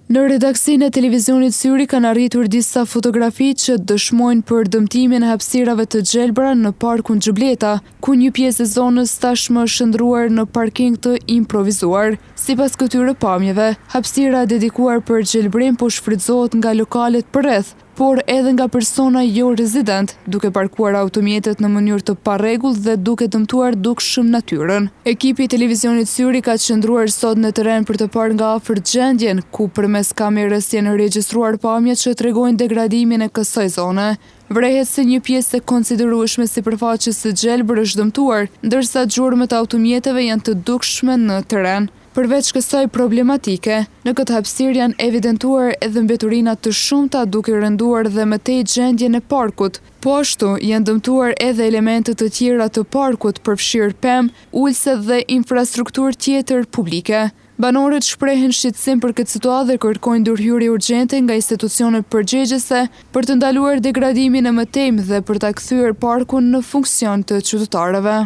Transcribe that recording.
Në redaksinë e televizionit Syri kanë arritur disa fotografi që dëshmojnë për dëmtimin e hapësirave të gjelbra në parkun Xhubleta, ku një pjesë e zonës tashmë është shndërruar në parking të improvizuar. Sipas këtyre pamjeve, hapësira e dedikuar për gjelbrim po shfrytëzohet nga lokalet përreth, por edhe nga persona jo rezidentë, duke parkuar automjetet në mënyrë të parregullt dhe duke dëmtuar dukshëm natyrën. Ekipi i televizionit Syri ka qëndruar sot në terren për të parë nga afër gjendjen, ku përmes kamerës janë regjistruar pamje që tregojnë degradimin e kësaj zone. Vërehet se një pjesë e konsiderueshme e sipërfaqes së gjelbër është dëmtuar, ndërsa gjurmët e automjeteve janë të dukshme në terren. Përveç kësaj problematike, në këtë hapësirë janë evidentuar edhe mbeturina të shumta duke rënduar dhe më tej gjendjen e parkut. Po ashtu, janë dëmtuar edhe elemente të tjera të parkut, përfshirë pemë, ulëse dhe infrastrukturë tjetër publike. Banorët shprehen shqetësim për këtë situatë dhe kërkojnë ndërhyrje urgjente nga institucionet përgjegjëse për të ndaluar degradimin e mëtejmë dhe për ta kthyer parkun në funksion të qytetarëve.